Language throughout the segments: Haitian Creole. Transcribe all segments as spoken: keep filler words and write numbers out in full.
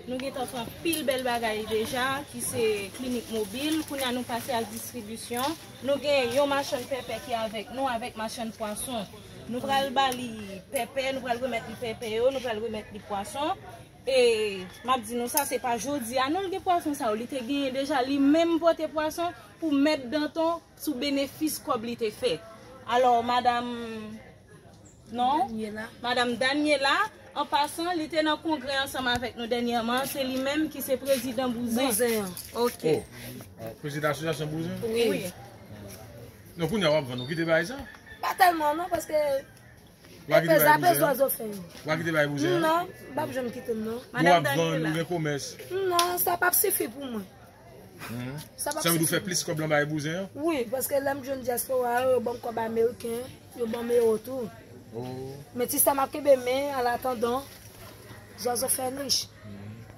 Nou gentan fè anpil bèl bagay deja, ki se klinik mobil. Kounye a nou pase ak distribisyon. Nou gen yon machann pèpè ki avèk nou, avèk machann pwason. Nou pral ba li pèpè, nou pral remèt li pèpè yo, nou pral remèt li pwason. E m ap di nou sa, se pa jodi a non l gen pwason sa yo. Li te genyen deja, li menm pote pwason pou mèt Danton sou benefis kòb li te fè. Alò, madanm, non? Daniela. Madanm Daniela, an pasan, li te nan kongrè ansanm avèk nou dènyèman. Se li menm ki se prezidan Bouzen. Bouzen an. Ok. Oh, ah, prezidan asosyasyon Bouzen? Wi. Wi. Non, kounye a w ap vann, ou kite bagay sa? Pa tèlman, non, paske Wa kite bay bouzen an? Wa kite bay bouzen an? Non, m p ap janm kite l, non. Bon, w ap vann, ou gen komès. Non, sa p ap sifi pou mwen. Sa p ap sifi. Sa vle di ou fè plis kòb lan bay bouzen an? Wi, paske lè m jwenn dyaspora yo, yo ban m kòb ameriken, yo ban m ewo tou. Oh. Men ti sa m ap kenbe, men an atandan, zwazo fè nich.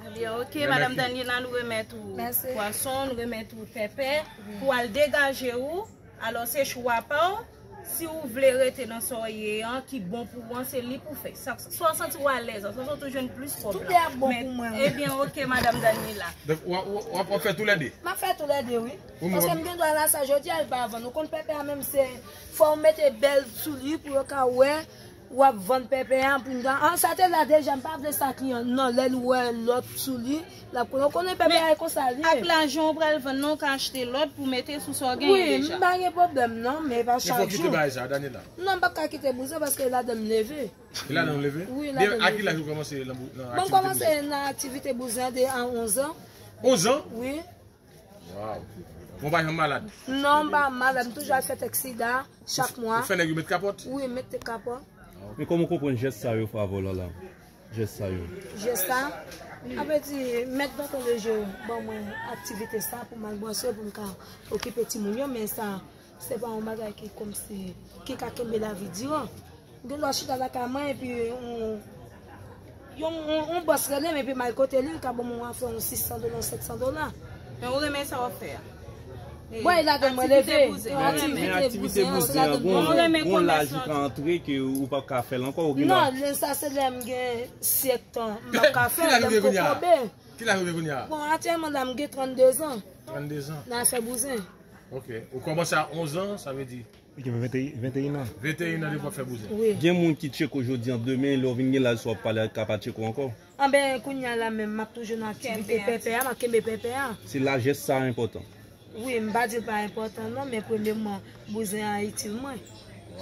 Ebyen, ok, madanm Daniela, nou remèt ou pwason, nou remèt ou pèpè, pou al degaje ou. Alò, se chwa pa w. Si w vle rete nan sa w ye an, ki bon pou w an, se li pou w fè. Sa, sa w santi w alèz an, sa w santi w jwenn plis kòb la. Tout ap bon pou mwen, wi. Ebyen, ok, madanm Daniela. Donk, w ap, w ap, w ap fè toulède? M ap fè toulède, wi. Paske m gen dwa la sa jodi a, l pa vann. Ou konn pèpè a menm, se fò w mete bèl sou li pou yo ka wè. W ap vann pèpè a pou n ta. An, sa te la deja, m pa vle sa kliyan. Non, lè l wè lòt sou li, l ap konnen. Ou konnen pèpè a e konsa li ye. Ak lajan w pral vann nan, w ka achte lòt pou mete sou sa w genyen deja. Wi, m pa gen pwoblèm, non, men pa chak jou. Fò kite bagay sa, Daniela. Non, m p ap ka kite bouzen paske ladan m leve. E ladan w leve? Wi, ladan m leve. A ki laj ou kòmanse nan, nan aktivite bouzen? Bon, m kòmanse nan aktivite bouzen de a onz an. Onz an? Wi. Waw. Bon, w pa janm malad? Non, m pa malad. M toujou al fè tèk sida chak mwa. Ou fè nèg yo met kapòt? Wi, m met kapòt. Men kòman w konprann jès sa yo, frè Volan la? Jès sa yo. Jès sa? Sa vle di, mèt Danton Leje ban mwen aktivite sa pou m al bwase, pou m ka okipe timoun yo, men sa, se pa yon bagay ki kòmsi, ki ka kenbe lavi diran. M gen dwa chita lakay mwen epi yon, yon, yon, yon bòs rele m epi m al kote li, li ka ban m yon afè yon sis san dola, yon sèt san dola. Men ou renmen sa w ap fè a? Bon, e ladan mwen leve. Aktivite bouzen an, se ladan bouzen an. Ou renmen komès lan? Gon laj ou ka antre ke ou p ap ka fè l ankò, ou gen dwa. Non, lè sa se lè m gen sèt an, m p ap ka fè l, lè m twò koube. Ki laj ou gen kounye a? Bon, aktyèlman la, m gen trannde zan. Trannde zan. Nan afè bouzen. Ok. Ou kòmanse a onz an, sa vle di? Li gen venteyen, venteyen an. Venteyen an depi w ap fè bouzen. Wi. Gen moun ki tcheke w jodi an, demen, lè w vin gen laj sa w ap pale a, ka pa tcheke w ankò. Anben, kounye a la menm, m ap toujou nan aktivite pèpè a, m ap kenbe pèpè a. Se lajès sa enpòtan. Wi, m pa di l pa enpòtan non, men premyèman, bouzen an itil mwen.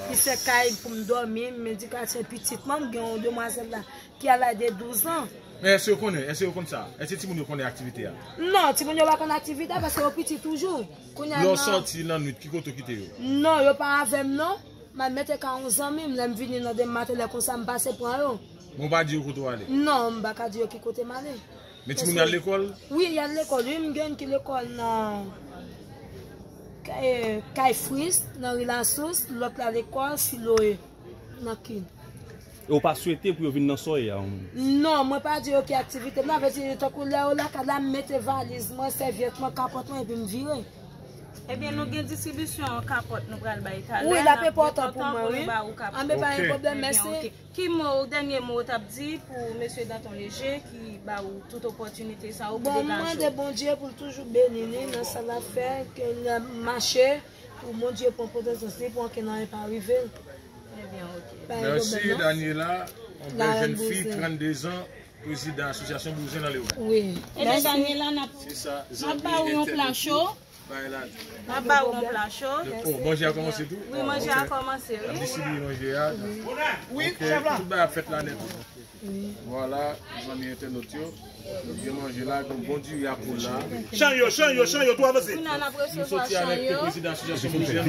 Li fè kay pou m dòmi, m edikasyon pitit mwen, m gen yon demwazèl la ki al laj de douz an. Men èske yo konnen, èske yo konn sa? Èske timoun yo konnen aktivite a? Non, timoun yo pa konn aktivite a paske yo piti toujou. Kounye a lè w sòti nan nwit, ki kote w kite yo? Non, yo pa avè m non. M al mete ka yon zanmi m, lè m vini nan demen maten, lè konsa m pase pran yo. Men w pa di yo kote w ale? Non, m pa ka di yo ki kote m ale. Men timoun yo al lekòl? Wi, y al lekòl. Wi, m gen youn ki lekòl nan Kay, Kay Fris, nan Ri Lasous, lòt la lekòl Siloe, nan Kin. E w pa swete pou yo vin nan sa w ye a? Non, mwen pa di yo ki aktivite m nan, vle di, tankou lè yo lakay la, m mete valiz mwen, sèvyèt mwen, kapòt mwen, epi m vire. Ebyen, nou gen distribisyon kapòt nou pral bay talè. Wi, l ap enpòtan pou mwen, wi. An, men pa gen pwoblèm, mèsi. Ki mo, dènye mo w t ap di pou mesye Danton Leje ki ba ou tout opòtinite sa yo pou degaje w? Bon, m mande Bondye pou l toujou beni li nan sa l ap fè, ke l mache, pou Bondye pran pwoteksyon li, pou ankenn anyen pa rive l. Ebyen, ok. Pa gen pwoblèm non. Mèsi, Daniela, yon bèl jèn fi, trannde zan, prezidan asosyasyon Bouzen nan Leogàn. Wi. Ebyen, Daniela, n ap, n ap ba ou yon pla cho. Bay la. M ap ba ou yon pla cho. Oh, manje a kòmanse tou? Wi, manje a kòmanse, wi. N ap distribiye manje a. Wi, chèf la. Tout bagay ap fèt la nèt. Vwala, zanmi entènot yo. Nou gen manje la, gen bon diri a poul la. Chan yo, chan yo, chan yo, tou avanse. Kounye a n ap resevwa chan yo.